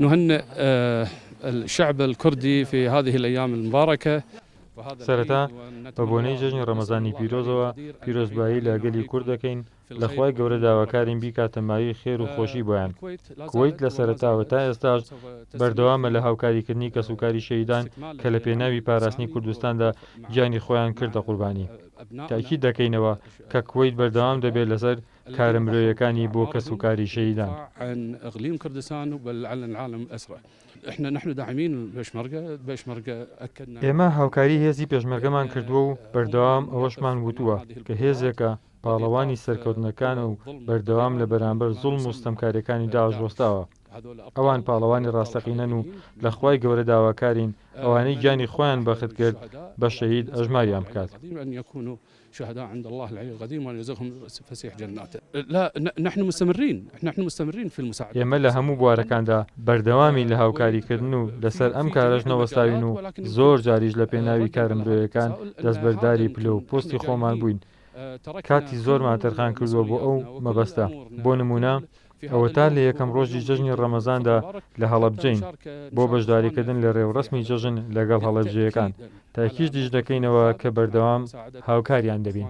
نهنئ الشعب الكردي في هذه الأيام المباركة. سەرەتا بە بۆنەی جەژنی ڕەمەزانی پیرۆزەوە پیرۆزبایی لە گەلی کورد دەکەین، لە خوای گەورە داواکارین بیکاتە مایەی خێر و خۆشی بۆیان. کوەیت لە سەرەتاوە تا ئێستاش بەردەوامە لە هاوکاریکردنی کەسوکاری شەهیدان کە لە پێناوی پاراستنی کوردستاندا گیانی خۆیان کردە قوربانی. تەئکید دەکەینەوە کە کوەیت بەردەوام دەبێت لەسەر کارە مرۆیەکانی بۆ کەسوکاری شەهیدان. ئێمە هاوکاری هێزی پێشمەرگەمان کردووە و بەردەوام ئەوەشمان وتووە کە هێزێکە پاڵەوانی سەرکەوتنەکانە و بەردەوام لە بەرامبەر زوڵم و ستەمکاریەکانی داعش وەستاوە. ئەوان پاڵەوانی ڕاستەقینەن و لە خوای گەورە داواکارین ئەوانەی گیانی خۆیان بەخت کرد بە شەهید ئەژماریان بکات. شهداء عند الله العلی القدیم وان یرزقهم فسیح جناته لا نحن مستمرین نحن مستمرین فی المساعدة ئێمە لە هەموو بوارەکاندا بەردەوامین لە هاوکاریکردن و لەسەر ئەم کارەش نەوەستاوین و زۆر جاریش لە پێناوی کارە مرۆیەکان دەستبەرداری پلە و پۆستی خۆمان بووین کاتی زۆرمان تەرخان کردووە بۆ ئەو مەبەستە بۆ نموونە ئەوەتا لە یەکەم ڕۆژی جەژنی ڕەمەزاندا لە هەڵەبجەین بۆ بەشداریکردن لە ڕێوڕەسمی جەژن لەگەڵ هەڵەبجەیەکان، تاکیدیش دەکەینەوە کە بەردەوام هاوکاریان دەبین.